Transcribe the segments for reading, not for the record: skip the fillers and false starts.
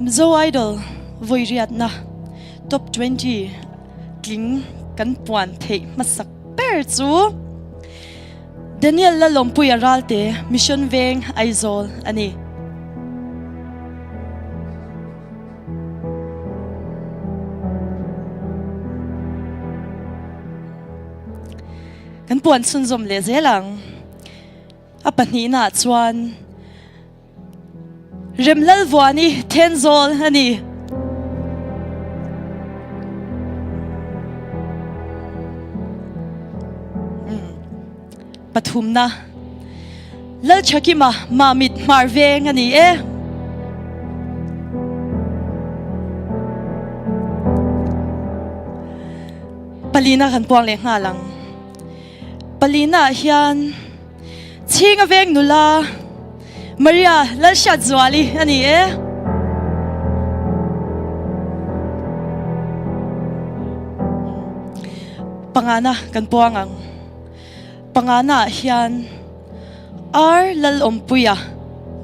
Mizo Idol vawi riatna Top 20 tling kan puan theih hmasak ber chu Daniel Lalawmpuia Ralte, Mission Veng, Aizawl a ni. Kan puan chhunzawm leh zel ang. A pahnihnaah chuan Remlalvuani Thenzawl a ni. Pathumna, Lalchhakima Mamit Hmar Veng a ni e. Palina kan puang leh nghal ang. Palina ah hian Chhinga Veng nula Maria Lalhriatzuali a ni e. Pangana kan puang ang. Pangana ah hian R Lalawmpuia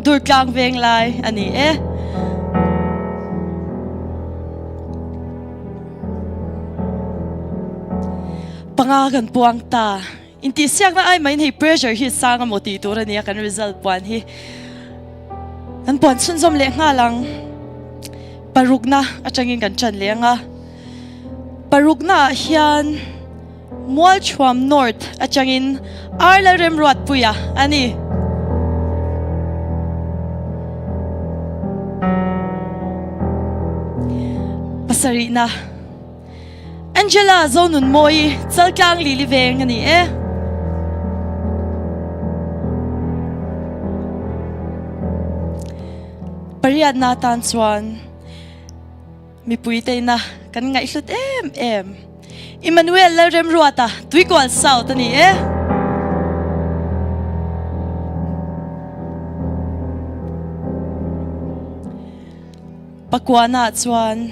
Durtlang Venglai a ni e. Panga kan puang ta. Intihsiakna ai maiin hei pressure hi sang amaw tih tur a nia kan result puan hi. Kan puan chhunzawm leh nghal ang. Parukna atangin kan ṭan leh ang a. Parukna ah hian Mualchhuam North atangin Arla Remruatpuia a ni. Pasarihna. Angela Zonunmawii Chaltlang Lili Veng a ni e. Pariatna tan chuan mipui teina kan ngaihhlut em em. Emmanuel Lalremruata Tuikual South a ni e. Pakuana chuan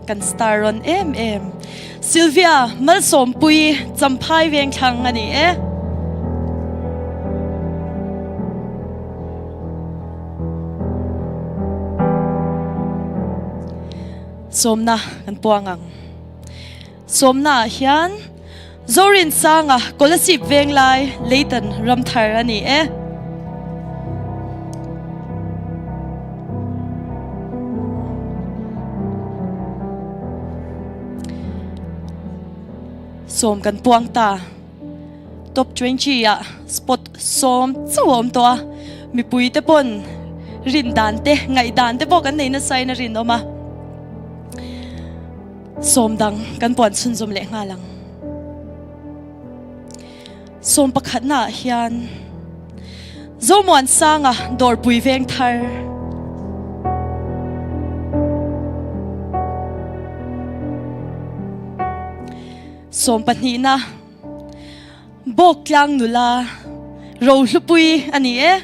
kan star rawn em em. Sylvia Malsawmpuii Champhai Vengthlang a ni e. Sawmna kan puang ang. Sawmna ah hian Zorinsanga Kolasib Venglai Leitan Ramthar a ni e. Sawm kan puang ta. Top 20 ah spot sawm chauh a awm tawh a. Mipui te pawn rin dan te, ngaih dan te pawh kan nei nasa in a rinawm a. Sawm dang kan puan chhunzawm leh nghal ang. Sawm pakhatna ah hian Zomuansanga Dawrpui Vengthar. Sawm pahnihna Bawktlang nula Rohlupui a ni e.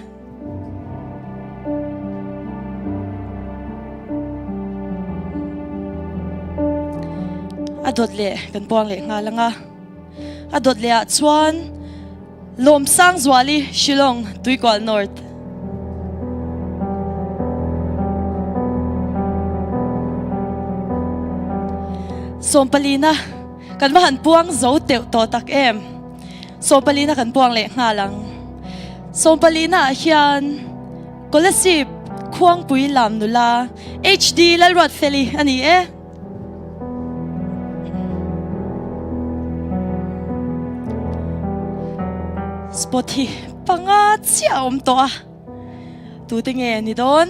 A dawt leh kan puang leh nghal ang a. A dawt leh ah chuan Lawmsangzuali Shillong Tuikual North. Sawmpalina Kan va han puang zo teuh tawh tak em? Sawmpalina kan puang leh nghal ang. Sawmpalina ah hian Kolasib Khuangpui Lam nula HD Lalruatfeli a ni e. Spot hi panga chiah a awm tawh a. Tute nge ni dawn?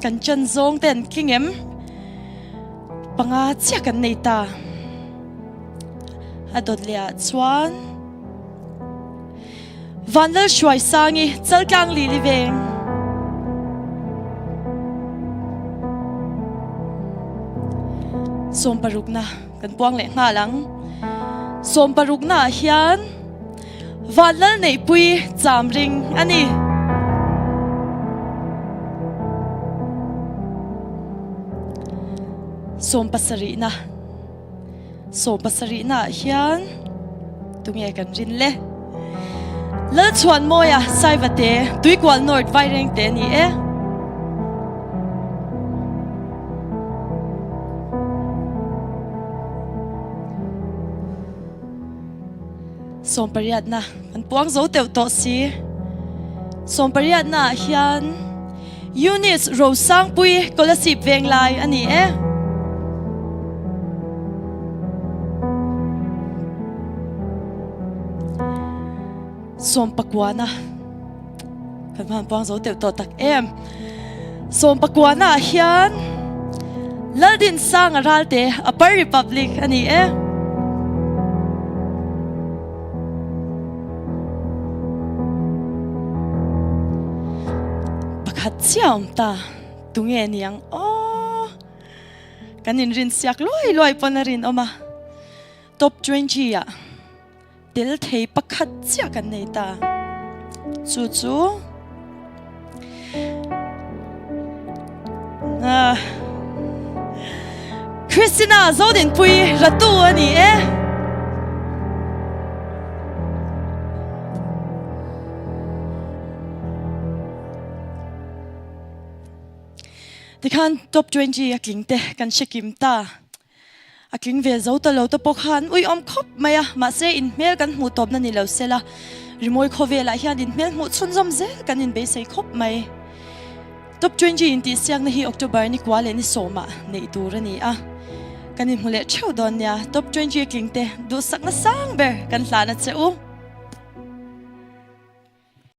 Kan chan zawng te an tling em? Panga chiah kan nei ta. A dawt leh ah chuan Vanlal Hruaisangi Chaltlang Lili Veng. Sawmparukna kan puang leh nghal ang. Sawmparukna ah hian Vanlal Neihpui Chamring a ni. Sawmpasarihna Sawmpasarihna ah hian tunge kan rin le? Lalchhuanmawia Saivate, Tuikual North Vairengte a ni e. Sawmpariatna kan puang zo teuh tawh si. Sawmpariatna ah hian Eunice Rosangpui Kolasib Venglai a ni e. Sawmpakuana kan van puang zo teuh tawh tak em. Sawmpakuana ah hian Laldinsanga Ralte Upper Republic a ni e. Pakhat chiah awm ta, tunge niang aw. Kan inrin siak luai luai pawn a rinawm a, top 20 ah tel thei pakhat chiah kan nei ta. Chu chu ah Christina Zodinpui Ratu a ni e. Tikhan top 20 a tling te kan hre kim ta. A tling ve zo ta lo te pawh khan uiawm khawp mai a, mahse inhmel kan hmuh tawpna ni lo sela, rimawi khawvelah hian inhmel hmuh chhunzawm zel kan inbeisei khawp mai. Top 20 intihsiakna hi October ni kua leh ni sawmah neih tur a ni a, kan inhmu leh theuh dawn nia. Top 20 tling te duhsakna sang ber kan hlan a che u.